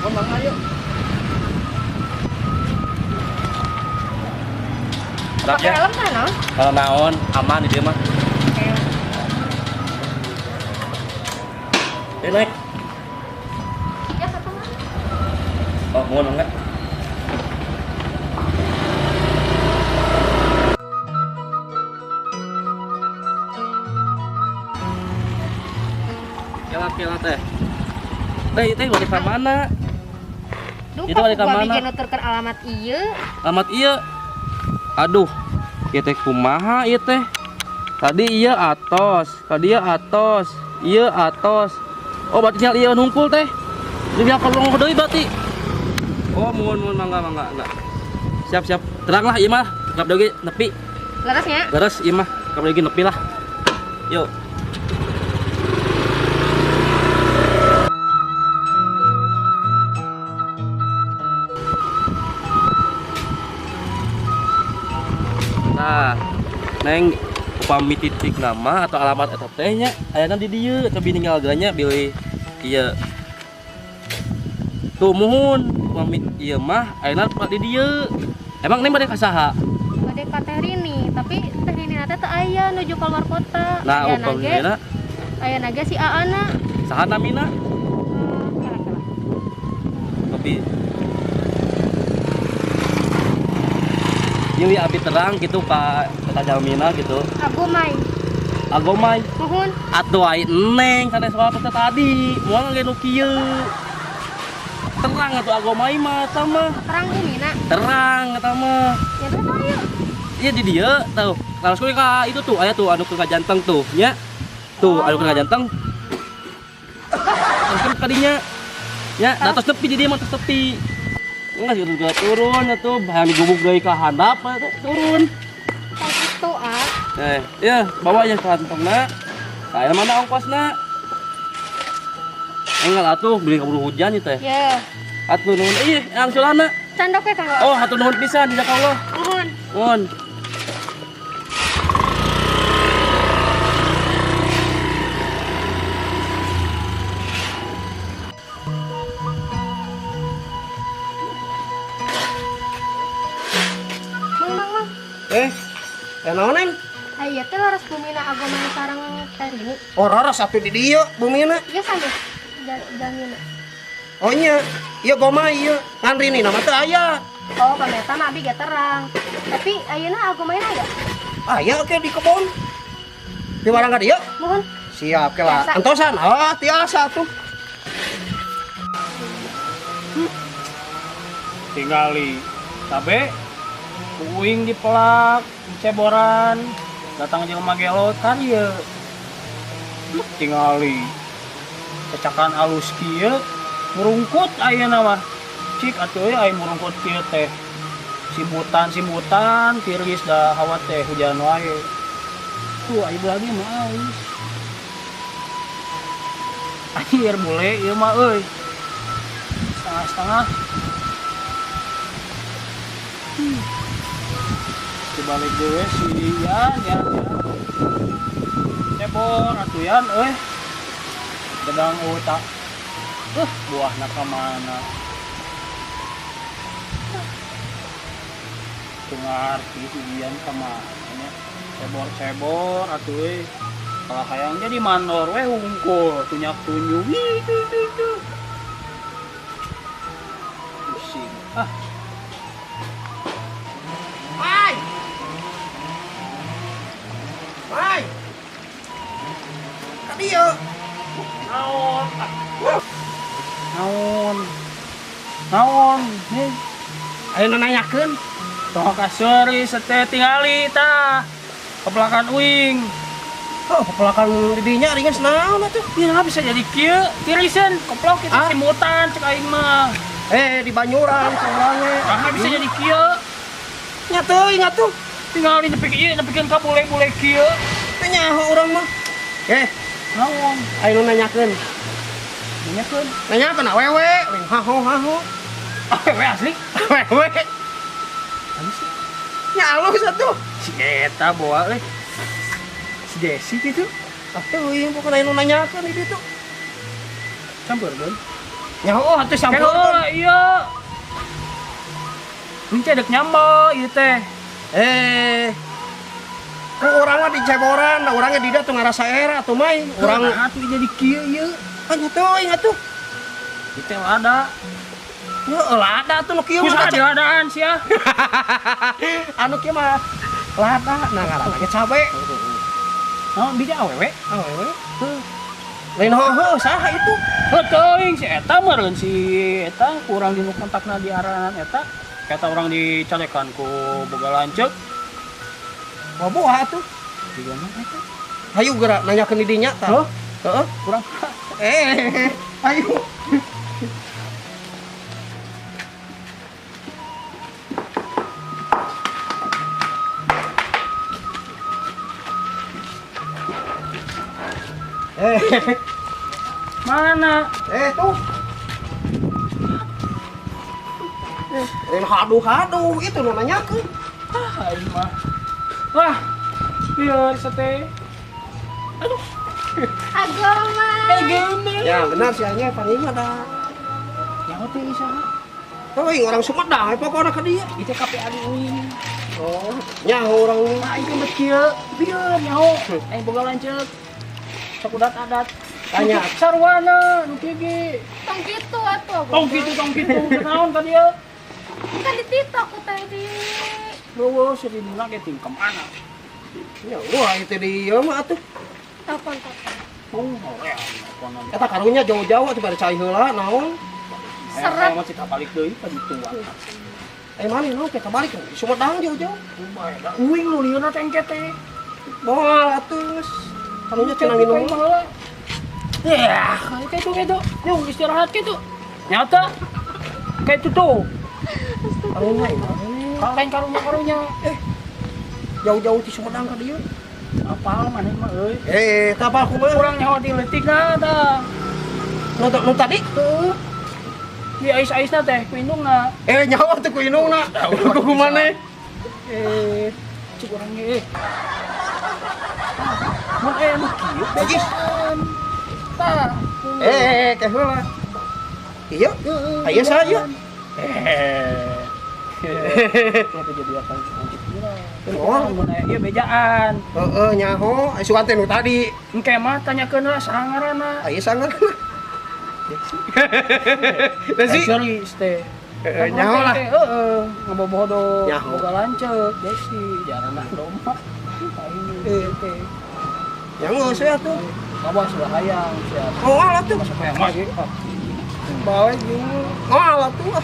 Mun mangga yuk. Pakai helm kan naon? Kalau naon aman di dia mah. Oke. Naik. Ya satu mah. Oh, mau enggak? Kela-kela teh. Teh, teh balik ka mana? Duh, itu balik ka mana? Bikin nuturkeun alamat ieu. Alamat ieu. Aduh, ieu teh kumaha ieu teh? Tadi ieu atos, tadi ieu atos, ieu atos. Oh, berarti tinggal ieu nungkul teh. Jadi kalau ngomong deui berarti. Oh, muhun mangga mangga enggak. Siap siap. Terang lah ieu mah, kerap deui nepi. Leres nya? Leres ieu mah, kerap deui nepi lah. Yuk. Nah, neng upami titik nama atau alamat eta teh nya ayana di dieu tapi ninggal geulanya bilih ieu. Tuh muhun upami ieu mah ayana di dieu. Emang neng bade ka saha? Bade ka Teh Rini, tapi Teh Rini teh teu aya nuju keluar kota. Nah, upami aya ayana ge si Aana. Saha namina? Tapi Ili abi terang gitu Pak kata Jalmina gitu. Agomai. Agomai. Muhun. Atuh ai neng sanes soal tadi, moal ge nu kieu. Terang atuh Agomai mah eta mah. Terang bumina. Terang eta mah. Ya terus ayo. Iya di dieu tuh. Langsung ka itu tuh aya tuh anu ka janteng tuh nya. Tuh anu ka janteng. Terus ka dinya. Ya, da tos tepi di dieu mah tos tepi. Enggak sih, juga turun atuh, hayang digubuk deui ka handap turun. Itu ah. Ya, bawa ya ka kantongna. Saya mana ongkosna? Enggak atuh, beli kaburu hujan ieu teh. Ya. Atuh nuhun. Ih, angsulana. Candok we kanggo. Oh, hatur nuhun pisan jazakallah. Nuhun. Nuhun. Naon neng? Aya teh leres bumina Agomai sareng Teh Rini. Oh, leres atuh di dieu bumina. Ieu sanes jalmina. Oh nya, ieu Gomai ieu. Ngan Rini mah teu aya. Oh, pameta mah abi ge terang. Tapi ayeuna Agomai aya? Aya oke di kebon. Di warang ka dieu? Muhun. Siap ke lah. Antosan. Ah, tiasa atuh. Tingali tabe uing dipelak, ceboran, datang jelema gelo kan ieu. Tingali cacakan alus kieu murungkut ayeuna mah. Cik atuh euy aya murungkut kieu teh. Simbutan-simbutan tiris da hawa teh hujan wae. Tuh aya lagi mah alus. Anjir bule ieu mah euy. Setengah-setengah. Dibalik dewe si Yan, Yan, Yan. Cebor atuh Yan euy. Gedang utak. Buahna ka mana? Teu ngarti si Yan ka mana nya. Cebor-cebor atuh euy. Kalau hayang jadi mandor we hungkul, tunyak-tunjuk. Itu. Pusing. Ah. Mai. Mai. Ka dieu. Naon? Naon? Naon? Hei. Ayo nanyakeun. Tong kaseuri sete tingali tah. Kepelakan uing. Oh, kepelakan didinya ringan naon atuh? Ya bisa jadi kieu, tiriseun koplok kitu simutan cek aing mah. Di Banyuran seorangnya. Ah, bisa jadi kieu. Nya teuing atuh. Tingali nepi ieu nepikeun ka bule-bule kieu. Teu nyaho urang mah. Naon? Ayo nanyakeun. Nanyakeun. Nanyakeun awewe, lain haho-haho. Awewe asli? Awewe. Alus. Nya alus atuh. Si eta boa euy. Si Desi gitu. Ah, teuing pokona anu nanyakeun di ditu. Campur deun. Nyaho atuh sampurkeun. Iya. Ini teh dek nyamba ieu teh. Ku urang mah diceboran, da urangnya di dieu tuh ngarasa era atuh mai. Urang atuh jadi kieu ieu. Ah nya teuing atuh. Ieu teh lada. Heuh, lada atuh nu kieu mah. Kusaha diladaan sia. Anu kieu mah lada, nah ngaranna ge cabe. Naon di awewe? Awewe. Heuh. Lain heuh saha itu? Heuh teuing si eta meureun si eta kurang dinu kontakna di aranan eta. Eta urang dicalekan ku boga lanceuk. Boboha atuh. Digana eta. Hayu geura nanyakeun di dinya tah. Heuh? Heeh, kurang. Hayu. Mana? Tuh. Lain haduh-haduh itu nu nanyakeun. Ah, aing mah. Wah. Ieu sate. Aduh. Agama. Agama. Ya benar sih anya panggil mah da. Nyaho teh saha? Teuing orang Sumedang we pokona ka dieu. Ieu teh KPAD uing. Oh, nyaho urang mah aing teh kieu. Bieu nyaho. Aing boga lanceuk. Sakudat adat. Tanya sarwana nu kieu ge. Tong kitu atuh. Tong kitu naon ka dieu? Kan dititah ku tadi. Leuweung si Rinuna ge ting ka mana? Ya wah itu di ieu mah atuh. Telepon. Oh, hoream teleponan. Eta karunya jauh-jauh atuh bari cai heula naon. Seret. Mah cita balik deui ka ditu. Mana naon kita balik di Sumedang jauh-jauh. Bae da uing nu lieuna teh engke teh. Moal atuh geus. Karunya cenah nginum heula. Ya, kayak itu. Yuk istirahat gitu. Nyata. Kayak itu tuh. Karunya ieu. Lain karunya. Jauh-jauh di Sumedang ka dieu. Apal maneh mah euy. Tah apal kumaha? Urang nyaho di leutikna tah. Nu tadi? Heuh. Di ais-aisna teh ku indungna. Nyaho teh ku indungna. Ku maneh. Cik urang ge. Mun aya nu kieu bejaan. Tah. Teh heula. Ieu? Aya saha ieu? Kenapa jadi akan lanjut Oh, mun aya ieu bejaan. Heeh, nyaho, sugan teh nu tadi. Engke mah tanyakeun lah saha ngaranna. Aya saha ngaranna? Desi. Serius teh. Nyaho lah. Heeh, ngabobodo. Nyaho. Boga lanceuk, Desi, jarana domba. Aing teh. Yang geus we atuh. Bawa sudah hayang sia. Moal atuh. Masuk hayang mah ge. Bae jeung moal atuh.